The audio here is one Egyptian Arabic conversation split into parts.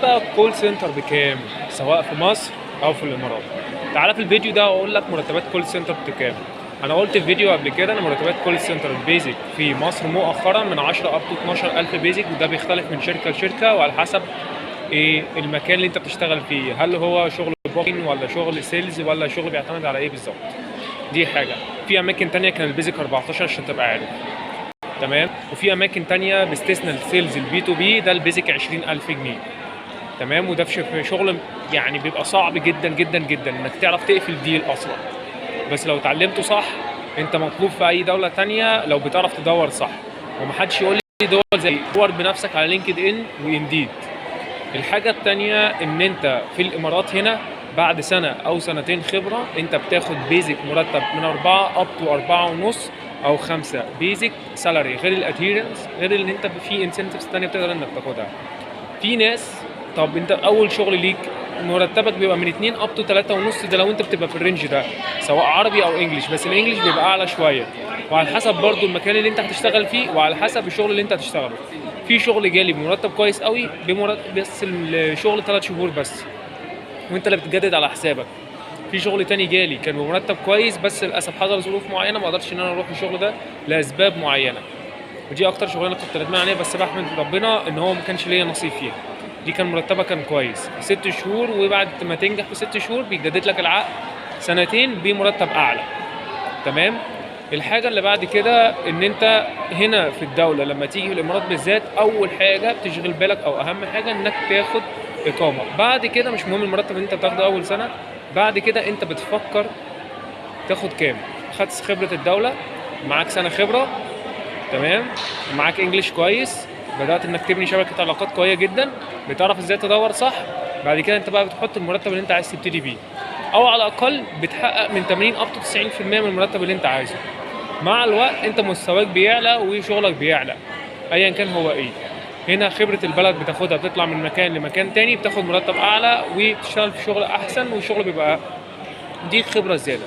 بقى call center بكام، سواء في مصر او في الامارات؟ تعالى في الفيديو ده اقول لك مرتبات call center بكام. انا قلت في فيديو قبل كده ان مرتبات call center ال basic في مصر مؤخرا من 10 up to 12,000 basic، وده بيختلف من شركة لشركة وعلى حسب ايه المكان اللي انت بتشتغل فيه، هل هو شغل booking ولا شغل sales ولا شغل بيعتمد على ايه بالظبط. دي حاجه. في اماكن تانية كان ال basic 14 عشان تبقى عارف، تمام؟ وفي اماكن تانية باستثناء ال sales ال B2B ده ال basic 20,000 جنيه، تمام؟ وده في شغل يعني بيبقى صعب جدا جدا جدا انك تعرف تقفل deal اصلا، بس لو اتعلمته صح انت مطلوب في اي دولة تانية لو بتعرف تدور صح. ومحدش يقول لي دول زي دور بنفسك على LinkedIn و Indeed. الحاجة التانية ان انت في الامارات هنا بعد سنة او سنتين خبرة انت بتاخد basic مرتب من 4 up to 4.5 او 5 basic salary، غير ال adherence، غير ان انت في incentives تانية بتقدر انك تاخدها. في ناس، طب انت اول شغل ليك مرتبك بيبقى من 2 up to 3.5، ده لو انت بتبقى في ال range ده، سواء عربي او English، بس ال English بيبقى اعلى شويه، وعلى حسب برضو المكان اللي انت هتشتغل فيه وعلى حسب الشغل اللي انت هتشتغله. في شغل جالي بمرتب كويس قوي بمرتب، بس الشغل 3 شهور بس وانت اللي بتجدد على حسابك. في شغل تاني جالي كان بمرتب كويس، بس للاسف حصل ظروف معينة ما قدرتش ان انا اروح الشغل ده لاسباب معينه، ودي اكتر شغلانة كنت ندمان عليها، بس بحمد ربنا ان هو ما كانش ليا نصيب فيها. دي كان مرتبها كان كويس 6 شهور، وبعد ما تنجح في 6 شهور بيجدد لك العقد سنتين بمرتب اعلى، تمام؟ الحاجة اللي بعد كده ان انت هنا في الدولة لما تيجي في الامارات بالذات، اول حاجة بتشغل بالك او اهم حاجة انك تاخد اقامة. بعد كده مش مهم المرتب اللي انت بتاخده اول سنة، بعد كده انت بتفكر تاخد كام. خدت خبرة الدولة، معاك سنة خبرة، تمام؟ معاك English كويس، بدات انك تبني شبكة علاقات قوية جدا، بتعرف ازاي تدور صح، بعد كده انت بقى بتحط المرتب اللي انت عايز تبتدي بيه، او على الاقل بتحقق من 80 up to 90% من المرتب اللي انت عايزه. مع الوقت انت مستواك بيعلى وشغلك بيعلى ايا كان هو ايه. هنا خبرة البلد بتاخدها، بتطلع من مكان لمكان تاني بتاخد مرتب اعلى وبتشتغل في شغل احسن، والشغل بيبقى دي خبرة زيادة.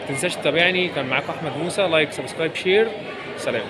متنساش تتابعني. كان معاكم احمد موسى. like، subscribe، share. سلام.